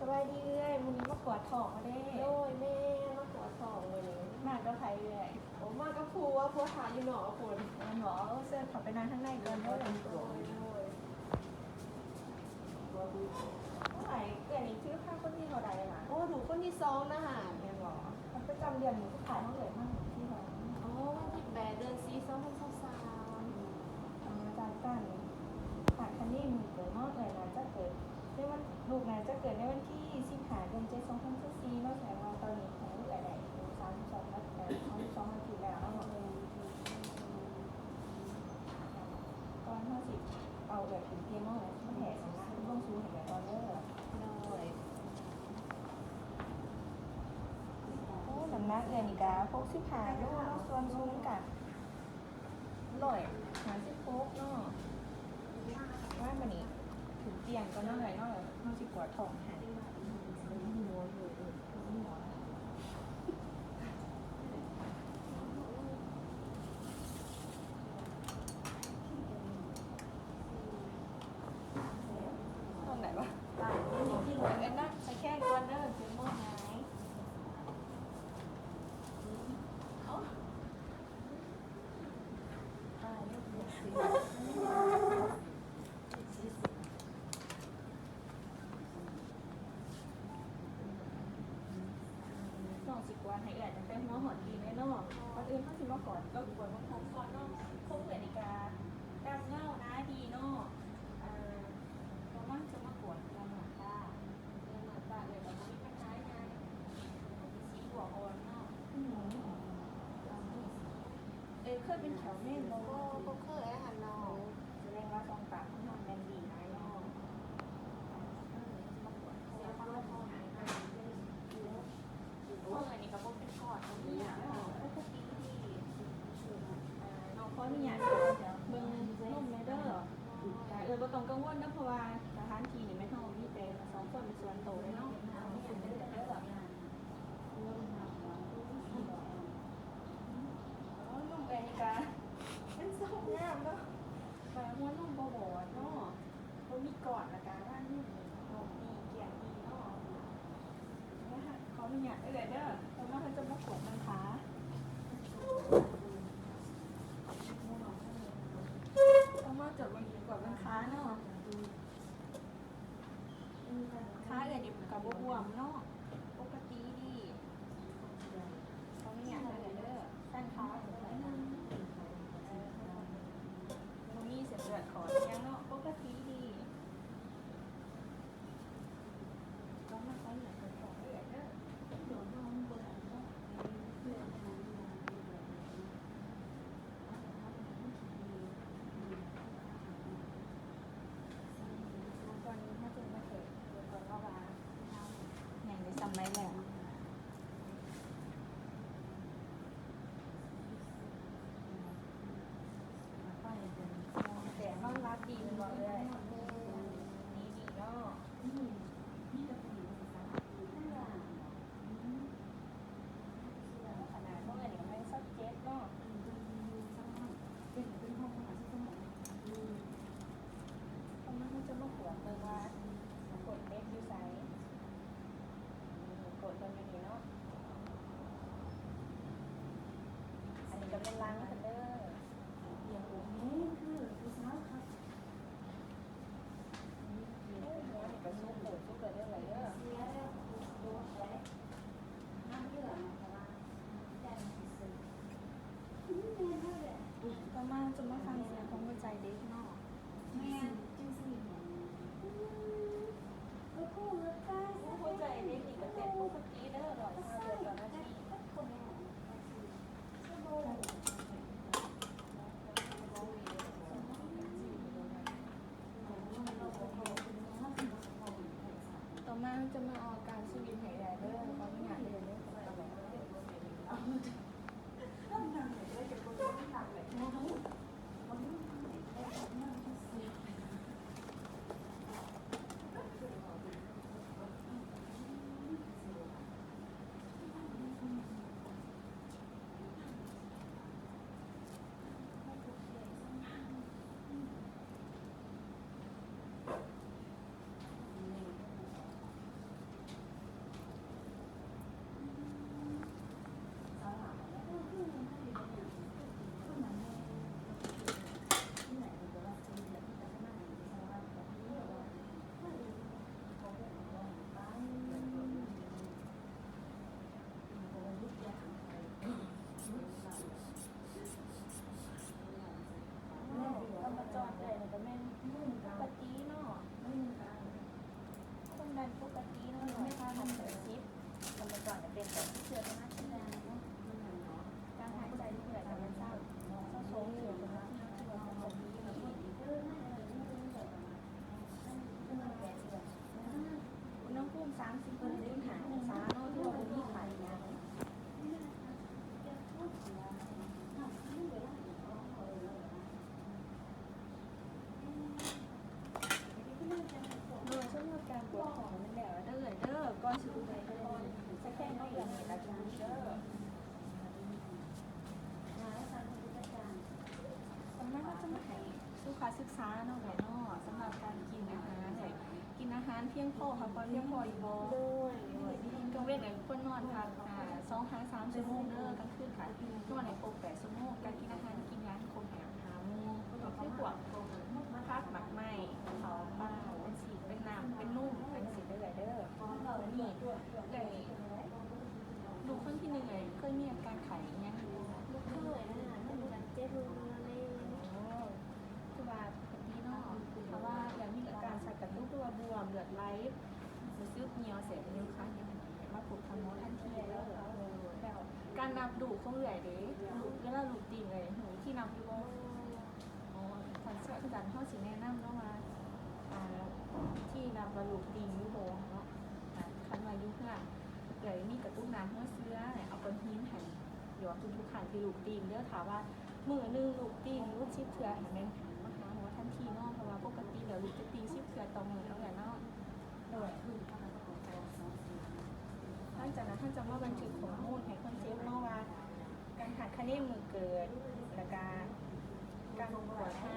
ສະບາຍດີເອື້ອຍ, ມື້ນີ້ມາກວດທ້ອງເດ້. ໂດຍ ແມ່ນ ມາກວດທ້ອງມື້ນີ້. ມາກັບໃຜເອື້ອຍ? ໂອ້ ມາກັບຜົວ, ຜົວຖ້າຢູ່ນອກພຸ້ນ. ແມ່ນບໍ່? ເຊີນເຂົ້າໄປນັ່ງທາງໃນກ່ອນເດີ. ໂດຍ ໂດຍ. ໂອ້ຍ ເອື້ອຍນີ້ຖືພາຄົນທີເທົ່າໃດລະ? ໂອ້ ລູກຄົນທີສອງນະ. ແມ່ນບໍ່? ປະຈຳເດືອນນີ້ຄືຂາຍຂອງເອື້ອຍມາທີເທົ່າໃດ? ໂອ້ ວັນທີແປດ ເດືອນສີ່ ສອງພັນຊາວສາມ. ເອີ ຈາກການຄາດຄະເນມື້ເກີດເນາະ, ເອື້ອຍໜ້າຈະເກີດໃນວັນ ລູກໜ້າຈະເກີດໃນວັນທີສິບຫ້າ ເດືອນເຈັດ ສອງພັນຊາວສີ່ເນາະ. ແສດງວ່າຕອນນີ້ຂອງເອື້ອຍໄດ້ສາມສິບສອງ ເອີ ສາມສິບສອງອາທິດແລ້ວເນາະ. ກ່ອນເຮົາຊິເອົາເອື້ອຍຂຶ້ນຕຽງເນາະ, ເຮົາແຜ່ສຳນັກເບິ່ງສູງໃຫ້ເອື້ອຍກ່ອນເດີ. ໂດຍ. ໂອ້ ນ້ຳໜັກເອື້ອຍນີ້ກະຫົກສິບຫ້າໂລເນາະ, ສ່ວນສູງກະຮ້ອຍຫ້າສິບຫົກເນາະ. ວ່າມື້ນີ້ຂຶ້ນຕຽງກ່ອນເນາະເອື້ອຍເນາະ, ເຮົາຊິກວດທ້ອງໃຫ້. ຫ້ອງໃດວະ? ເອີ້ນນະ ໄປແຂ່ງກ່ອນເດີ ເປັນໝໍງາຍ. ເອົ້າ. ນ້ອງຊິກວດໃຫ້ເອື້ອຍຕັ້ງແຕ່ຫົວຮອດຕີນເລີຍເນາະ. ກ່ອນອື່ນເຮົາຊິມາກວດ ເອີ ກວດເບິ່ງໂຄງຂອນເນາະ. ໂຄງເອື້ອຍນີ້ກະດຳເງົາໜາດີເນາະ. ເອີ ປະມານຈະມາກວດເລື່ອງໜ້າຕາ, ເລື່ອງໜ້າຕາເອື້ອຍກະບໍ່ມີບັນຫາຫຍັງ, ເປັນສີບົວອ່ອນເນາະ. ເອີ ເຄີຍເປັນແຂ້ວເມນບໍ່? ບໍ່ ບໍ່ເຄີຍຫັ້ນເນາະ. ສະແດງວ່າຊ່ອງປາກຂອງນ້ອງແມ່ນດີຫຼາຍເນາະ. ເອີ ອັນນີ້ກະບໍ່ເປັນກ້ອນ ບໍ່ມີຫຍັງເນາະ. ປົກກະຕິດີ. ເອີ ນ້ອງຂໍອະນຸຍາດເບິ່ງນົມແດ່ເດີ. ກະເອື້ອຍບໍ່ຕ້ອງກັງວົນເດີ ເພາະວ່າສະຖານທີ່ນີ້ແມ່ນເຮົາມີແຕ່ສອງຄົນ ສ່ວນໂຕເລີຍເນາະ. ເປັນຈັ່ງໃດລະ? ໂອ້ ນົມເອື້ອຍນີ້ກະເປັນຊົງງາມເນາະ, ວ່າຫົວນົມບໍ່ບອດເນາະ, ບໍ່ມີກ້ອນ ແລ້ວກະວ່ານົມນີ້ດີ ກ້ຽງດີເນາະ. ຂໍອະນຸຍາດເອື້ອຍເດີ, ຕໍ່ມາເຮົາຈະມາກວດເບິ່ງຂາ. ຕໍ່ມາຈະມາກວດເບິ່ງຂາເນາະ. ຂາເອື້ອຍນີ້ກະບໍ່ບວມເນາະ, ປົກກະຕິດີ. ຂໍອະນຸຍາດເດີ ສັນຂາເບິ່ງໜ້ອຍໜຶ່ງ. ບໍ່ມີເສັ້ນເລືອດຂອດຫຍັງເນາະ, ປົກກະຕິດີ. ຍັງໄດ້ສ່ຳໃດແລ້ວ. ແຕ່ນອນຫຼັບດີແມ່ນບໍ່ເອື້ອຍ? ດີ ດີເນາະ. ຂະໜາດຂອງເອື້ອຍນີ້ກະແມ່ນຊາວເຈັດເນາະ. ຕໍ່ມາເຮົາຈະມາກວດເບິ່ງວ່າກົດເຫຼັກຢູ່ໃສ. ກົດເບິ່ງຢູ່ນີ້ເນາະ. ອັນນີ້ກະແມ່ນຫຼັງເພິ່ນເດີ. ໂອ້ ຫົວນີ້ກະສຸກໂພດສຸກແລ້ວເດີ ເອື້ອຍເດີ. ຕໍ່ມາຈະມາຟັງສຽງຂອງຫົວໃຈເດັກເນາະ. ແມ່ນ. ຫົວໃຈເດັກນີ້ກະເຕັ້ນປົກກະຕິເດີ ຮ້ອຍຊາວເທື່ອຕໍ່ນາທີ. ຕໍ່ມາເຮົາຈະມາອອກການສະວິດໃຫ້ເອື້ອຍເດີ. ຂໍອະນຸຍາດເດີ. ໂ ການປົກກະຕິເນາະ ແມ່ນວ່າມັນເປັນສິບ ກຳມະກອນກໍເປັນແປດສິບເທື່ອ ປະມານນີ້ແຫຼະເນາະ. ການຫາຍໃຈເລື່ອຍກໍແມ່ນເຊົາ ເຊົາສອງເທື່ອ ປະມານທີ່ວ່າປົກກະຕິເນາະ. ອຸນຫະພູມສາມສິບຫົກຈຸດຫ້າອົງສາເນາະ ຖືວ່າບໍ່ມີໄຂ້ຫຍັງ. ໂດຍສຳລັບການກວດທ້ອງແມ່ນແລ້ວເດີເອື້ອຍເດີ. ກ່ອນຊິໄປກ່ອນ ສະແກນໃນເລື່ອງນີ້ລະເດີ. ຕໍ່ມາເຮົາຈະມາໃຫ້ສຸຂະສຶກສາເນາະເອື້ອຍເນາະ ສຳລັບການກິນອາຫານ ໃຫ້ກິນອາຫານພຽງພໍ ພັກຜ່ອນພຽງພໍຢູ່ບໍ່? ໂດຍ ກາງເວັນກໍຄວນນອນພັກ ອາ ສອງຫາສາມຊົ່ວໂມງເດີ. ກາງຄືນກໍນອນໃຫ້ຄົບແປດຊົ່ວໂມງ. ການກິນອາຫານ ກິນຢາໃຫ້ຄົບຫ້າໝູ່ ກໍຄືພວກຜັກ ໝາກໄມ້ ເຂົ້າປາ ເປັນຊີ້ ເປັນນ້ຳ ເປັນນົມ ເປັນຊີ້ເດີເອື້ອຍເດີ. ນີ້ເອື້ອຍ ລູກຄົນທີໜຶ່ງເອີຍ ເຄີຍມີອາການໄຂ້ຫຍັງຢູ່? ບໍ່ເຄີຍນະ ມັນກໍເຈັບເມື່ອຍແດ່. ໂອ້ ຄືວ່າປົກກະຕິເນາະ. ຖ້າວ່າເອື້ອຍມີອາການຊັກກະຕຸກ ຫຼືວ່າບວມ ເລືອດໄຫຼ ຮູ້ສຶກຫ່ຽວແສບ ຫຫິວຄາຫຫິວ ໃຫ້ມາພົບທ່ານໝໍທັນທີເດີ. ແລ້ວການນັບລູກຂອງເອື້ອຍເດ ເວລາລູກຕີງເອື້ອຍຮູ້ວິທີນັບຢູ່ບໍ່? ອໍ ຄັນຊັ້ນເຮົາຊິແນະນຳເນາະວ່າ ອ່າ ທີ່ນັບວ່າລູກຕີງຢູ່ບໍ່ເນາະ. ອ່າ ຄັນວ່າຢູ່ເຮືອນເອື້ອຍມີກະຕຸກນ້ຳຫົວເສືອ ເອົາກ້ອນຫີນໃຫ້ຢອກທຸກໆຄັ້ງທີ່ລູກຕີງເດີ. ຖ້າວ່າມື້ໜຶ່ງລູກຕີງຫຼຸດສິບເທື່ອ ໃຫ້ແມ່ນມາຫາໝໍທັນທີເນາະ ເພາະວ່າປົກກະຕິແລ້ວລູກຈະຕີງສິບເທື່ອຕໍ່ມື້ເນາະເອື້ອຍເນາະ. ໂດຍ ຫຼັງຈາກນັ້ນເຮົາຈະມາບັນທຶກຂໍ້ມູນໃຫ້ຄົນເຈັບເນາະວ່າ ການຄາດຄະເນມື້ເກີດ ແລ້ວກະການກວດຫາ